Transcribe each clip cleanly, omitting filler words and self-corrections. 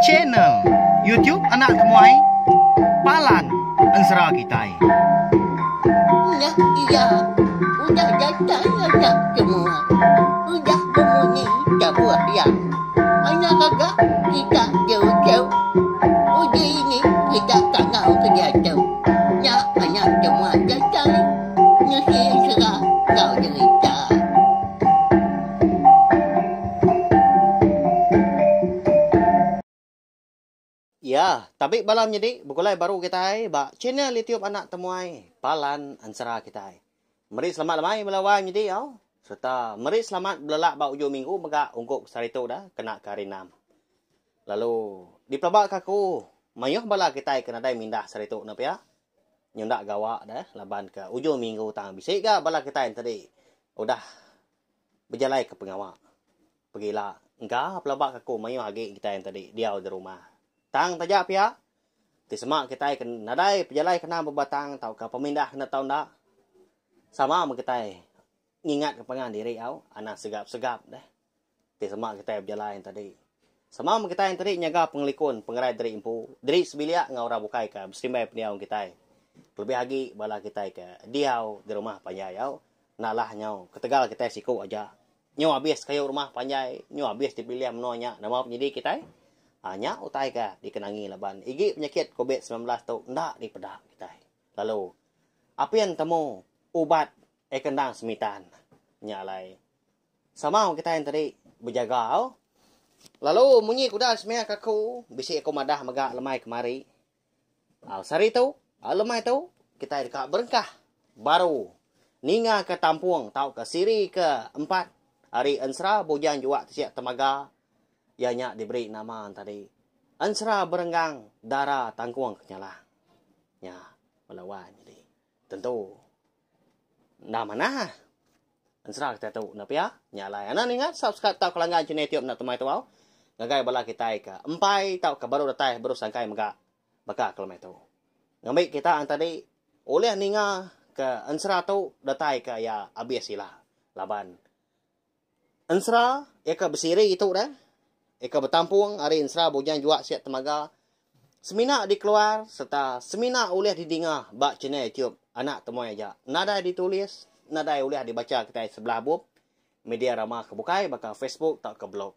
Channel YouTube Anak Temuai Palan Ensera Kitai. Nya iya udah datai anak semua. Udah bemunyi tabuh iya. Anak gaga kita jauh-jauh. Uji ini kita kangau ke diatu. Nya anak semua datai nusi ensera enggau jerita. Ya, tabi bala menyedi begulai baru kitai ba channel YouTube Anak Temuai Palan Ensera kitai. Meri selamat lemai bala wai menyedi au sereta meri selamat belelak ba ujung minggu mega ungkup sehari tu dah kena ke hari enam. Lalu dipelaba ka aku mayuh bala kitai ke nadai mindah sehari tu ne pia. Nyunda gawa deh laban ke ujung minggu tang bisi ga bala kitai enti udah bejalai ke pengawa. Pegila engka pelaba ke aku mayuh agi kitai enti diau di rumah. Tang taja pia, ti sema kitai ke nadai pejalai kena bebatang tauka pemindah kena tau enda, sama meh kitai ngingat ke pangan diri au anang segap-segap deh ti sema kitai bejalai enti. Sama meh kitai enti nyaga pengelikun pengerai diri empu, diri sebilik enggau orang bukai ke beserimbai pendiau kitai. Kelebih agi bala kitai ke diau di rumah panjai au nalah nyau ketegal kitai siku aja. Nyu abis kayu rumah panjai, nyu abis dipilih menua nya nama penyidi kitai? Aa nya utai ke dikenangi laban igi penyakit covid 19 tu enda dipeda kitai. Lalu apin temu ubat eka endang semitan. Nya alai sama kitai enti bejaga au. Lalu munyi ke udah semia ke aku, bisi aku madah mega lemai kemari. Au sehari tu, au lemai tu, kitai deka berengkah baru ningaka tampung tauka siri ke empat ari Ensera Bujang Juak Tisik Temaga iya nya diberi nama tadi Ensera Berenggang Dara Tangkung Kenyalang. Nya bala wan jadi. Tentu enda manah ensera kitai tu enda pia. Nya alai anang ningat subscribe tauka langgan channel YouTube enda temai tuau ngagai bala kitai ke empai tauka baru datai baru sangkai mega baka ke lemai tu. Ngambi kita ang tadi ulih ninga ke ensera tu datai ke iya abis ila laban ensera iya ke besiri itu dah iya ke betampung ari ensera Bujang Juak Siak Temaga semina dikeluar sereta semina ulih didinga ba channel YouTube Anak Temuai aja. Nadai ditulis, nadai ulih dibacha kitai sebelah bup media rama ke bukai baka Facebook tauka blog.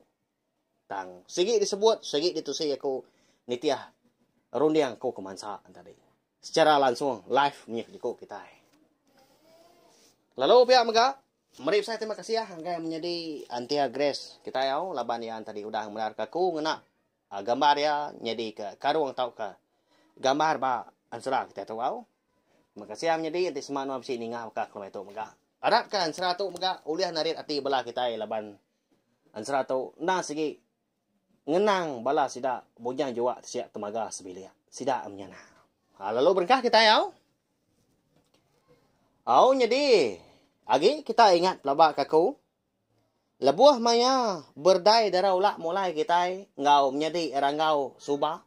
Tang sigi disebut, sigi ditusi aku nitih runding aku ke mansa tadi. Secara langsung live menyih jaku kitai. Lalu pia mega meri besai terima kasih ngagai menyadi Antia Grace kitai au laban iya tadi udah ngemendarka aku ngena gambar iya nyadika karung tauka gambar ba ensera kitai tu au. Terima kasih menyadi enti sema nuan bisi ninga baka kelemai tu mega. Arapka ensera tu mega ulih narit ati bala kitai laban ensera tu endang sigi ngenang bala sida bujang juak ti siak temaga sebilik sida menyana. Ha, lalu berengkah kitai au. Au nyadi agi kita ingat pelaba ke aku lebuh maya berdai dara ulak mulai kitai enggau menyadi ranggau suba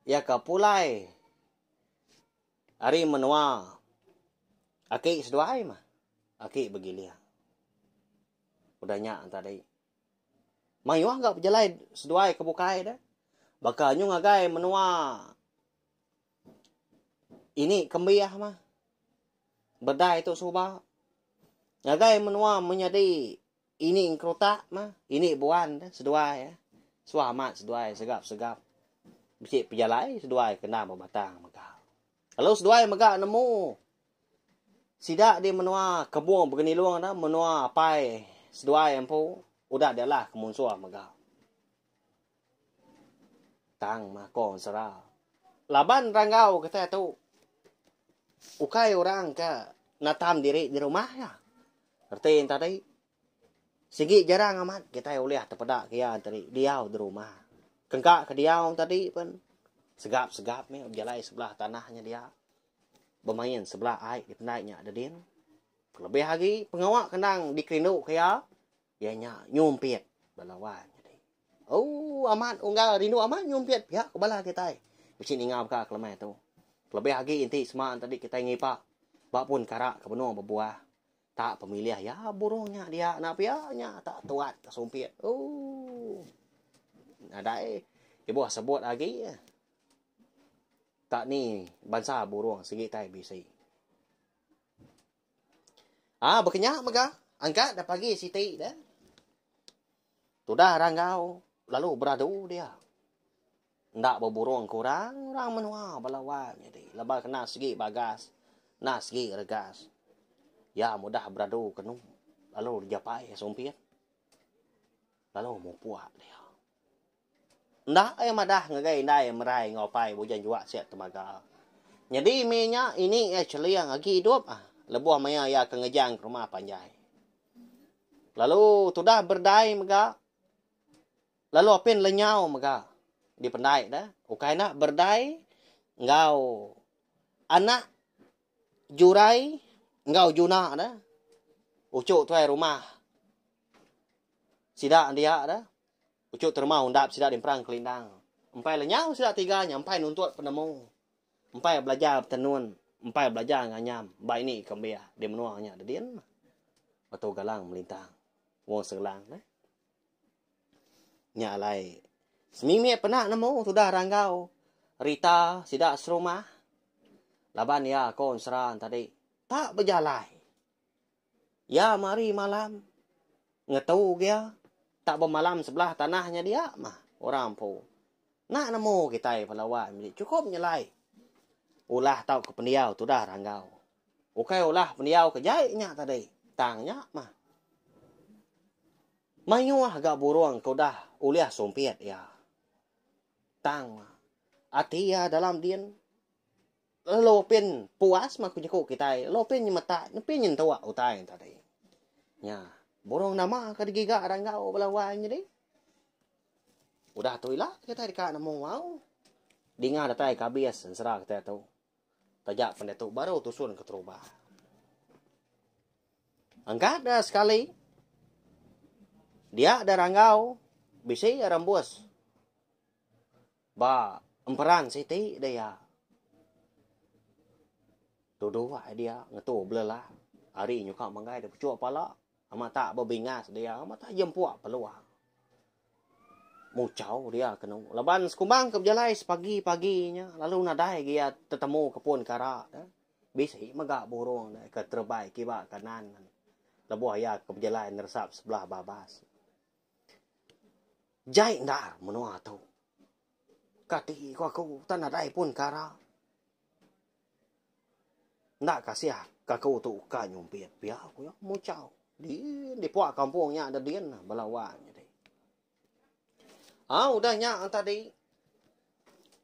iya ke pulai ari menua aki seduai mah aki begiling. Udah nya tadi Mayuh ga pejalai seduai ke bukai deh. Baka nyu ngagai menua ini kembih mah. Bedai tu suba. Ngagai menua menyadi ini engkerutak mah, ini buan deh seduai eh. Suah amat seduai segap-segap. Bisi pejalai seduai kena bebatang mega. Lalu seduai mega nemu sida di menua Kebung Begenilung dah menua apai seduai empu udah dialah ke munsuh mega. Tang mah ko ensera. Laban ranggau kitai tu ukai orang ke natam diri di rumah iya. Reti enti tadi sigi jarang amat kitai ulih tepeda ke iya tadi diau di rumah. Kengka ke diau tadi pen segap-segap meh bejalai sebelah tanah nya dia. Bemain sebelah ai dipendai nya dedin. Kelebih agi pengawa ke endang dikerindu ke iya, iya nya nyumpit bala wan nyadi. Ooh amat unggal rindu amat nyumpit pia ku bala kitai. Bisi ninga baka ke lemai tu. Kelebih agi enti sema tadi kitai ngipa ba pun kara ke benung bebuah. Tak pemilih iya burung nya dia enda pia nya tak tuat ke sumpit. Ooh. Nadai ibuh sebut agi. Tak ni bansa burung sigi tai bisi. Ah bekenya mega angkat da pagi siti da. Tudah ranggau lalu beradu dia. Enda beburung ke orang, orang menua bala wai nyadi laban kena sigi bagas, enda sigi regas. Iya mudah beradu kenu lalu dijapai sumpit lalu mupuk dia. Enda iya madah ngagai indai merai enggau apai Bujang Juak Sik Temaga. Nyadi mih nya ini iya Cheling agi idup ah lebuh maya iya ke ngejang ke rumah panjai. Lalu tudah berdai mega Lalu apin lenyau mega dipendai da ukai enda berdai enggau anak jurai enggau juna da uchu tuai rumah sida dia da uchu terma undap sida di emperang kelindang empai lenyau sida tiga nya empai nuntut penemu empai belajar betenun empai belajar nganyam ba ini ke embih di menua nya dedin Batu Galang Melintang Wong Segelang ne. Nya alai semimit peda nemu tudah ranggau rita sida serumah laban iya ko ensera tadi tak bejalai. Iya mari malam ngetu gia tak bemalam sebelah tanah nya dia mah orang empu. Enda nemu kitai bala wai meli chukup nyelai ulah tauka pendiau tudah ranggau. Ukai ulah pendiau ke jai nya tadi tang nya mah. Mayuh ga burung ke udah ulih sumpit iya. Tang ati iya dalam din lalu pin puas mah ku jaku kitai lalu pin nyemetak pin nyentuk utai tadi. Nya burung nama ke digiga ranggau bala wai nyadi. Udah tu ila kitai deka nemu au dinga datai ke abis ensera kitai tu. Taja pen diatu baru tusun keterubah. Angkat da sekali dia da ranggau bisi rembus ba emperan siti da iya. Duduk ai dia ngetu belelah ari nyuka manggai da puchuk pala amat tak bebingas dia amat tak jempuk peluang. Muchau dia kenu laban sekumbang ke bejalai sepagi-pagi nya lalu nadai agi iya tetemu ke pun kara ne. Bisi mega burung ne ke terebai kiba kanan lebuh iya ke bejalai neresap sebelah babas. Jai endar menua tu. Kati ku aku tan nadai pun kara. Enda kasih ke aku tu ka nyumpit pia ku iya muchau. Din di puak kampung nya da din bala wang nyadi. Au udah nya tadi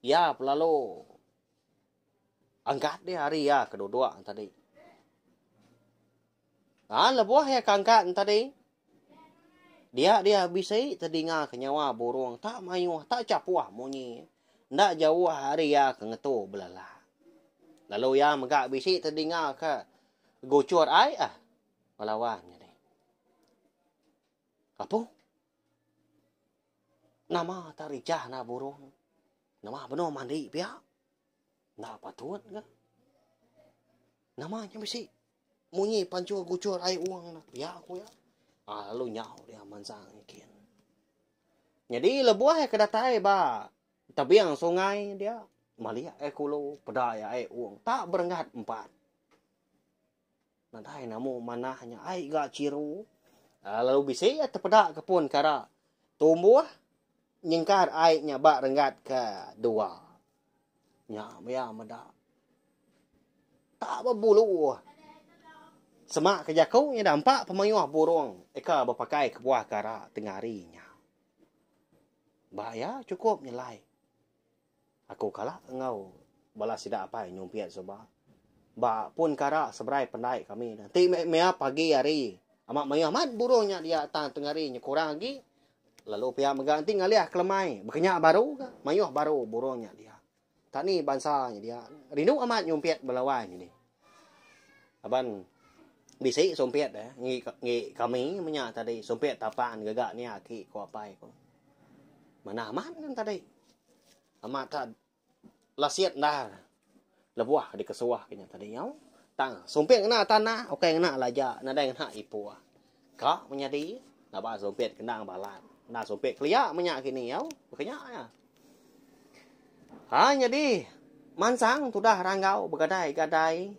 iya pelalu angkat dih ari iya ke duduk tadi. Ha lebuh iya ke angkat tadi dia dia bisi tedinga ke nyawa burung tak mayuh tak chapuh munyi enda jauh ari iya ke ngetu belala. Lalu iya mega bisi tedinga ke guchur ai ah belawan nyadi. Apu nama tak richah enda burung nama benung mandi pia enda patut ga. Nama nya bisi Munyi pancur gucur ai uang ne pia ku iya. Ah lalu nyau dia mansang nyikin. Nyadi lebuh iya ke datai ba tebing sungai dia malik ai kulu peda iya ai uang tak berenggat empat. Nadai namu manah nya ai ga chiru. Ah lalu bisi iya tepeda ke pun kara tumbuh nyengkar ai nya ba renggat ke dua. Nya maya meda. Tak bebulu. Sema ke jaku nya dampa pemayuh burung eka bepakai kebuah kara tengah hari nya. Ba iya chukup nyelai. Aku kala enggau bala sida apai nyumpit suba. Ba pun kara seberai pendai kami ne. Enti maya pagi hari amat mayuh amat burung nya dia tang tengah hari nya kurang agi. Lalu pia mega enti ngalih kelemai bekenya baru ga mayuh baru burung nya dia. Tak ni bansa nya dia. Rindu amat nyumpit bala wai nya ni. Laban bisi sumpit eh ngi ngi kami menya tadi sumpit tapan gaga ni aki ko apai ko. Manah amat ngan tadi. Amat tak lasit endar lebuh dikesuah ke nya tadi nyau. Tang sumpit ngena tanah ukai ngena laja nadai ngena ipuh. Ka menyadi laban sumpit kendang balat. Enda sumpit kelia menya kini au. Baka nya iya. Ha nyadi mansang tudah ranggau begadai-gadai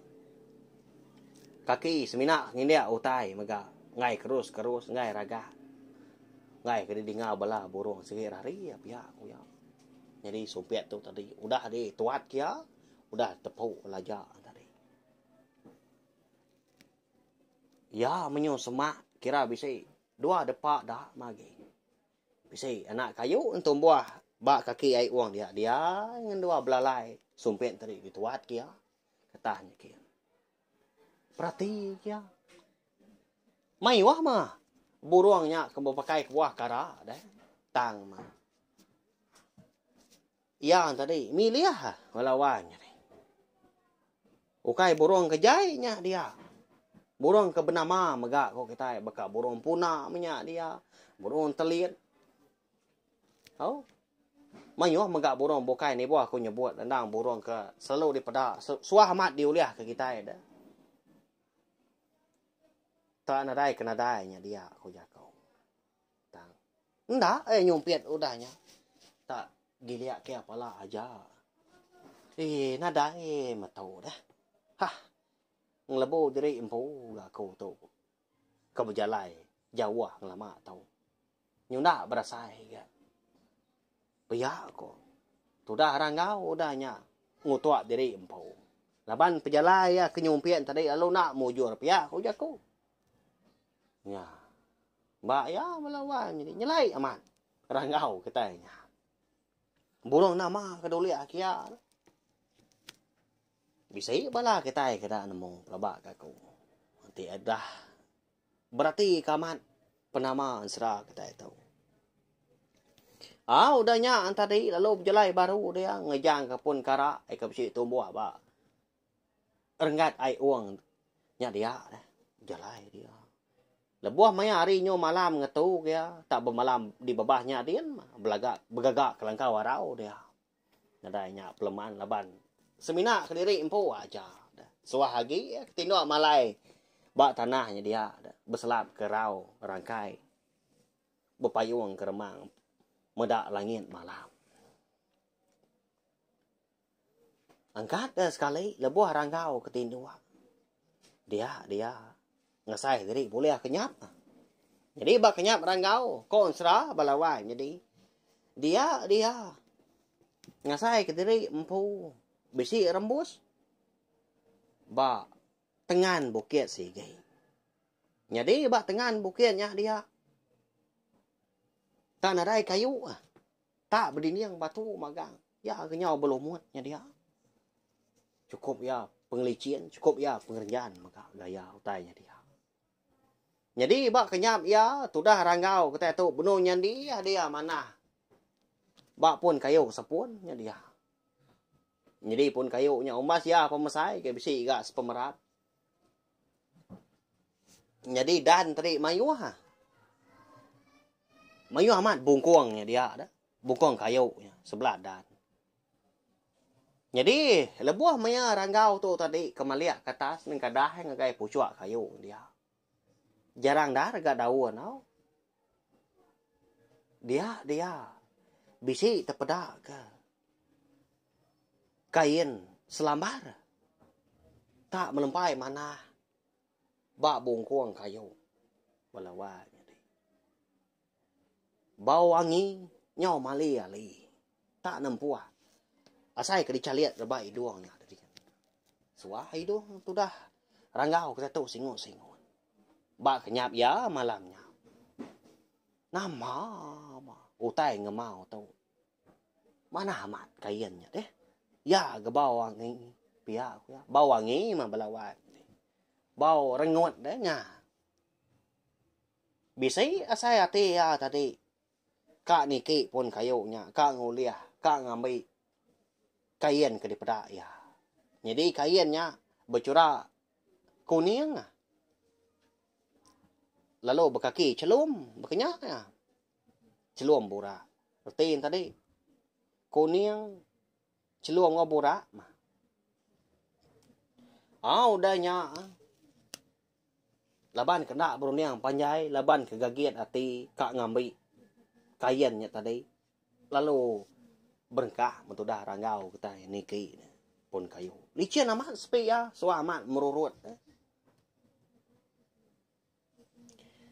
kaki semina ngindik utai mega enggai kerus-kerus enggai ragak enggai ke didinga bala burung sigi rari pia ku iya. Nyadi sumpit tu tadi udah dituat ke iya udah tepu laja tadi. Iya menyu semak kira bisi dua depa da magi. Bisi anak kayu entumbuh ba kaki ai wong dia dia ngendua belalai sumpit tadi dituat ke iya ketah nyikin. Perati ke iya. Mayuh mah burung nya ke bepakai kebuah kara deh tang mah. Iya tadi milih bala wang nyadi. Ukai burung ke jai nya dia. Burung ke benama mega ko kitai baka burung puna menya dia, burung telit. Au. Mayuh mega burung bukai nibuh aku nyebut endang burung ke selalu dipeda suah amat diulih ke kitai deh. Tak nadai ke nadai nya dia ku jaku. Tang. Enda eh nyumpit udah nya. Tak gilik ke pala aja. Eh nadai metu deh. Hah. Ngelebu diri empu ga aku tu. Ke bejalai jauh ngelama tu. Nyunda berasai ga. Pia ko. Tudah ranggau udah nya ngutuk diri empu. Laban pejalai iya ke nyumpit tadi lalu enda mujur pia ku jaku. Nya. Ba iya bala wang nyadi nyelai amat ranggau kitai nya. Burung nama ke dulih kia. Bisi bala kitai ke da nemu pelaba ka aku. Enti dah berati ka amat penama ensera kitai tu. Aa udah nya tadi lalu bejalai baru dia ngejang ka pun kara ai ka bisi tumbuh ba Renggat ai ung nya dia deh bejalai dia. Lebuh maya hari nyu malam ngetu ke iya tak bemalam di babah nya din belaga begaga ke langkau arau dia. Nadai nya peleman laban semina kediri empu aja deh. Suah agi iya ke tinduk malai ba tanah nya dia deh beselap ke rau rangkai bepayung ke remang meda langit malam. Angkat deh sekali lebuh ranggau ke tinduk. Dia dia ngasai diri bulih kenyap. Nyadi ba kenyap ranggau ko ensera bala wai nyadi. Dia dia ngasai ke diri empu bisi rembus ba tengan bukit sigi. Nyadi ba tengan bukit nya dia tak nadai kayu. Tak bedinding batu magang. Iya ke nyau belumut nya dia. Chukup iya pengelicin, chukup iya pengerejan mega gaya utai nya dia. Nyadi ba kenyap iya tudah ranggau kitai tu benung nyandi iya dia manah ba pun kayu sepun nya dia. Nyadi pun kayu nya umbas iya pemesai ke bisi ga sepemerat. Nyadi dan tadi mayuh ah. Mayuh amat bungkung nya dia dah. Bungkung kayu nya sebelah dan. Nyadi lebuh maya ranggau tu tadi ke malik ke atas nengkadah ngagai puchuk kayu dia. Jarang dah rega daun tau. Dia dia bisi tepeda ke kain selambar tak melempai manah ba bungkung kayu bala wai nyadi. Bau angi nyau mali ali tak nempuh asai ke dichalit reba idung nya tadi. Suah idung tudah ranggau kitai tu singut-singut. Ba kenyap iya malam nya. Nama utai ngemau tu. Manah amat kain nya deh. Iya ga bau angi pia ku iya. Bau angi mah bala wai. Bau rengut deh nya. Bisi asai ati iya tadi ka niki pun kayu nya ka ngulih ka ngambi kain ke dipeda iya. Nyadi kain nya bechura kuning lalu bekaki chelum baka nya iya. Chelum burak. Reti ne tadi kuning chelum enggau burak mah. Au udah nya laban ke enda berunding panjai laban ke gagit ati ka ngambi. Kain nya tadi lalu berengkah metudah ranggau kitai niki ne pun kayu. Licin amat sepi iya suah amat merurut.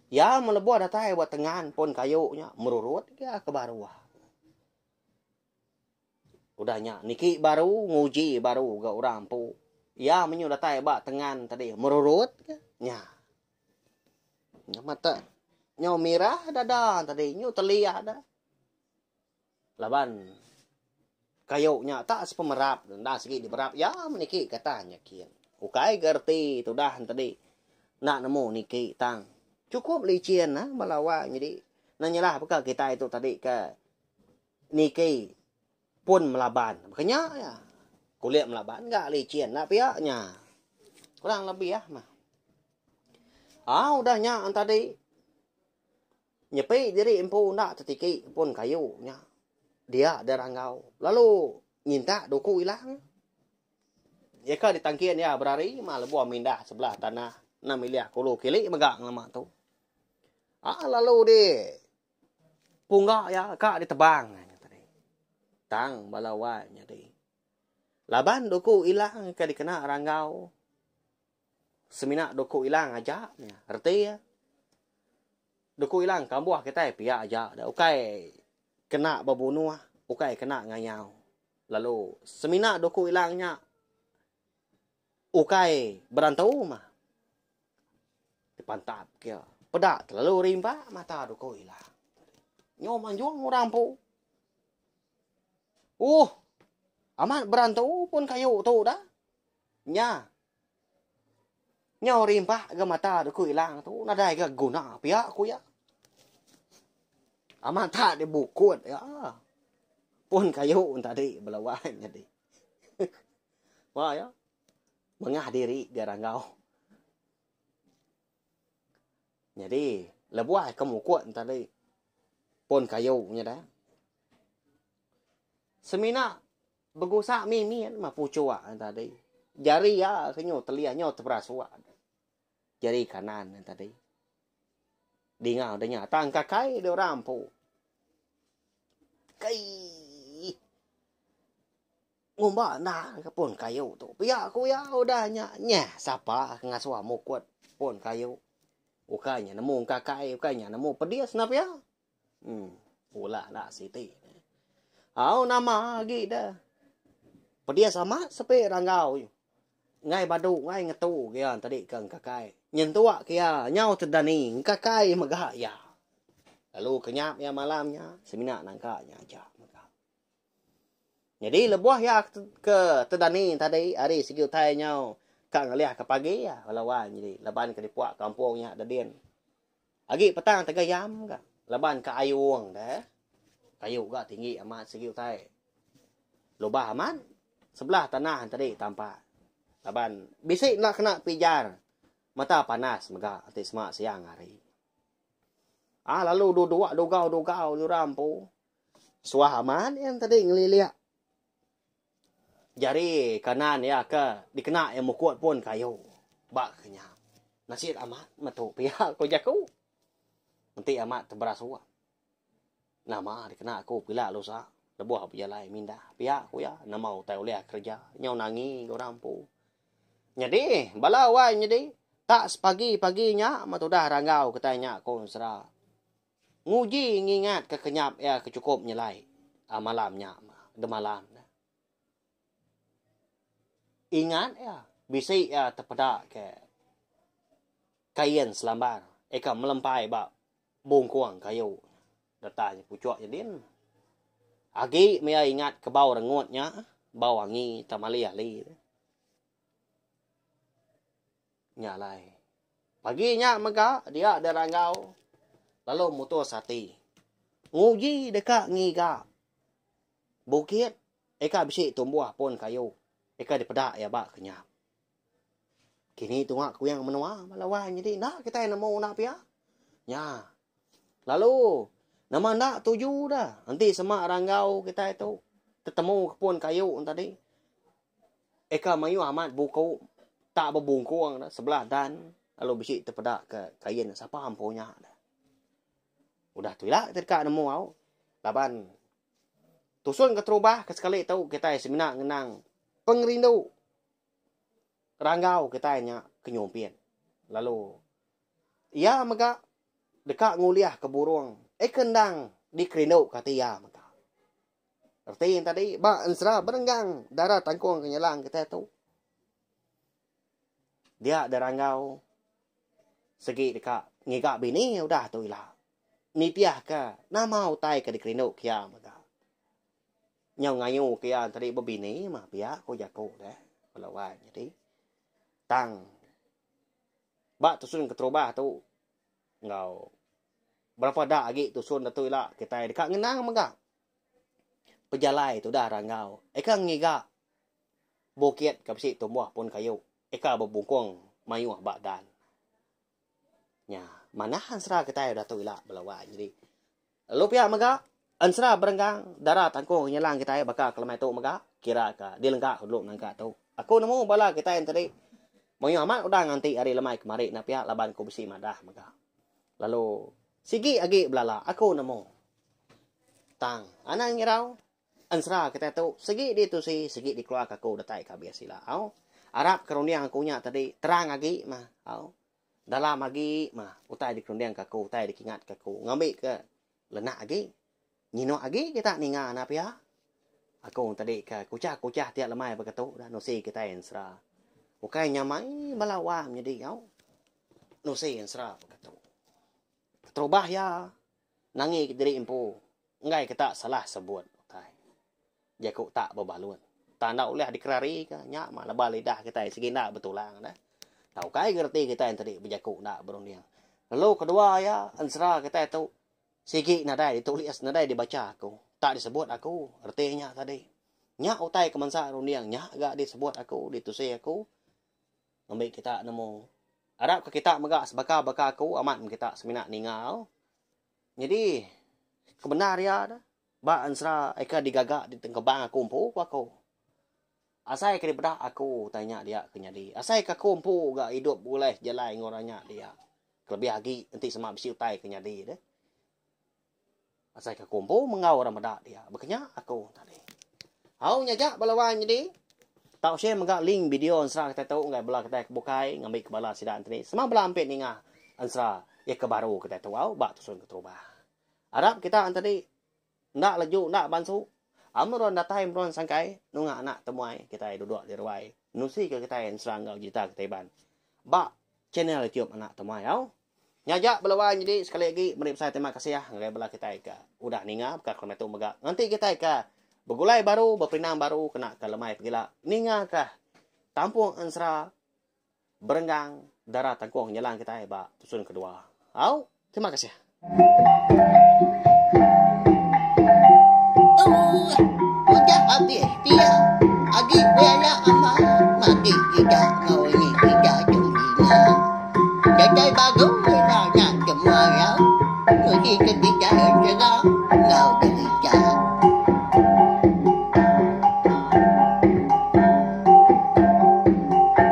Iya melebuh datai ba tengan pun kayu nya merurut iya ke baruh. Udah nya niki baru nguji baru ga orang empu. Iya menyu datai ba tengan tadi merurut ke nya. Nama te nyau mirah dada tadi nyu teliah da. Laban kayu nya tak sepemerap enda sigi diberap iya meniki kata nya kin. Ukai ga reti tudah tadi enda nemu niki tang chukup licin ah bala wang nyadi ne nyelah baka kitai tu tadi ke niki pun melaban. Baka nya iya. Kulit melaban ga licin enda pia nya. Kurang lebih ah mah. Aa udah nya tadi nyepi diri empu enda tetiki pun kayu nya dia deh ranggau lalu nyintak duku ilang. Iya ka ditangkin iya berari mah lebuh mindah sebelah tanah enda milih kulu kili mega ngelama tu. Aa lalu deh pungga iya ka ditebang nya tadi. Tang bala wai nyadi laban duku ilang ke dikena ranggau. Semina duku ilang aja nya. Reti iya, duku ilang kambuh kitai pia aja da ukai kena bebunuh, ukai kena ngayau. Lalu semina duku ilang nya ukai berantu mah. Dipantap ke iya. Peda terlalu rimba mata duku ilang. Nyu manjung orang empu. Uhh amat berantu pun kayu tu dah. Nya. Nyau rimpak ga mata duku ilang tu nadai ga guna pia ku iya. Amat tak dibukut iya. Pun kayu tadi bala wai nyadi. Ba iya. Mengah diri ga ranggau. Nyadi lebuh ke mukut tadi pun kayu nya dah. Semina Begusak mimit mah puchuk ne tadi. Jari iya ke nyu telih nyu teberasuk. Jari kanan ne tadi. Dinga udah nya tang kakai deh orang empu. Keii. Ngumba enda ke pun kayu tu. Pia ku iya udah nya nyah sapa ke ngasuh mukut pun kayu. Ukai nya nemu kakai ukai nya nemu pedis ne pia. Uhh ulah enda siti. Au nama agi deh. Pedis amat sepi ranggau enggai badu enggai ngetu ke iya tadi ke engkakai. Nyentuk ke iya nyau tedani engkakai mega iya. Lalu kenyap iya malam nya semina nangka nya aja mega. Nyadi lebuh iya ke tedani tadi ari sigi utai nyau ka ngalih ke pagi iya bala wai nyadi laban ke dipuak kampung nya dedin. Agi petang tegayam ga laban ka ayung deh. Kayu ga tinggi amat sigi utai. Lubah amat sebelah tanah tadi tampak. Laban bisi enda kena pijar mata panas mega ti sema siang hari. Ah lalu duduk dugau-dugau diorang empu. Suah amat iya tadi ngelilik jari kanan iya ke dikena iya mukut pun kayu ba ke nya. Nasit amat metu pia ku jaku. Enti amat teberasuk nama dikena aku pila lusa lebuh bejalai mindah pia ku iya nama utai ulih kereja nyau nangi ga orang empu. Nyadi bala wai nyadi tak sepagi-pagi nya metudah ranggau kitai nya ku ensera. Nguji ngingat ke kenyap iya ke chukup nyelai malam nya demalam ne. Ingat iya bisi iya tepeda ke kain selambar eka melempai ba bungkung kayu data nya puchuk nya din. Agi meh iya ingat ke bau rengut nya bau angi temali ali. Nya alai. Pagi nya mega dia deh Ranggau lalu mutus ati nguji deka ngiga bukit ika bisi tumbuh pun kayu ika dipeda iya ba kenyap. Kini tunga kuing menua bala wai nyadi enda kitai nemu enda pia. Nya. Lalu nama enda tuju da enti sema Ranggau kitai tu tetemu ke pun kayu tadi. Eka mayuh amat buku tak bebungkung da sebelah dan lalu bisi tepeda ke kain sapa empu nya da. Udah tu ila kita deka nemu au laban tusun keterubah ke sekali tu kitai semina ngenang pengerindu ranggau kitai nya ke nyumpit lalu iya mega deka ngulihka burung eh ke endang dikerinduka ati iya mega. Reti nya tadi ba ensera berenggang dara tangkung ke nyelang kitai tu. Dia da ranggau segi deka ngiga bini udah tu ila. Nitihka nama utai ke dikerindu ke iya mega. Nyau ngayu ke iya tadi bebini mah pia ku jaku deh bala wai nyadi. Tang ba tusun keterubah tu enggau berapa da agi tusun da tu ila kitai deka ngenang mega pejalai tudah ranggau eka ngiga bukit ke bisi tumbuh pun kayu eka bebungkung mayuh ba dan. Nya manah ensera kitai udah tu ila bala wai nyadi. Lalu pia mega ensera berenggang dara tangkung nyelang kitai baka ke lemai tu mega kira ka dilengka dulu nangka tu. Aku nemu bala kitai enti mayuh amat udah nganti hari lemai kemari enda pia laban ku bisi madah mega. Lalu sigi agi belala aku nemu. Tang anang irau Ensera kitai tu sigi ditusi sigi dikeluarka aku datai ke abis ila au. Arap ke runding aku nya tadi terang agi mah au. Dalam agi mah utai dikerundingka aku utai dikingatka aku ngambika lenak agi nyinuk agi kita ninga enda pia. Aku tadi ke kuchah-kuchah tiap lemai baka tu dah nusi kitai ensera. Ukai nyamai bala wang nyadi au nusi ensera baka tu. Keterubah iya nangi kediri empu Enggai ke tak salah sebut utai. Jaku tak bebalun. Tak enda ulih dikerarika nya mah leba lidah kitai sigi enda betulang deh. Tau kai ga reti kitai enti bejaku enda berunding. Lalu kedua iya ensera kitai tu sigi nadai ditulis nadai dibacha aku. Tak disebut aku reti nya tadi. Nya utai ke mansa runding nya ga disebut aku ditusi aku ngambi kita nemu. Arap ke kita mega sebaka baka aku amat meh kita semina ninga. Nyadi kebendar iya ne ba ensera eka digaga ditengkebang aku empu ku aku. Asai ke dipeda aku utai nya dia ke nyadi. Asai ke aku empu ga idup begulai sejalai enggau orang nya dia. Kelebih agi enti sema bisi utai ke nyadi deh. Asai ke aku empu menggau orang meda dia. Baka nya aku tadi. Au nya aja bala wang nyadi. Tau share mega link video ensera kitai tu ngagai bala kitai ke bukai ngambi ke bala sida enti sema bala ampit ninga ensera iya ke baru kitai tu au ba tusun keterubah. Arap kita enti enda leju enda bansu meruan datai meruan sangkai nunga anak temuai kitai duduk di ruai nusi ke kitai ensera enggau jerita kitai Iban ba channel YouTube anak temuai au. Nya aja bala wai nyadi sekali agi meri besai terima kasih ngagai bala kitai ke udah ninga baka ke tu mega nganti kitai ke begulai baru bepinang baru kena ke lemai pegila ninga ke tampung ensera berenggang dara tangkung nyelang kitai ba tusun kedua. Au terima kasih. Ooh udah abis pia agi bela ama magi ida enggau ini ida tu ninga. Datai baru ila nya semua rau nguji ke.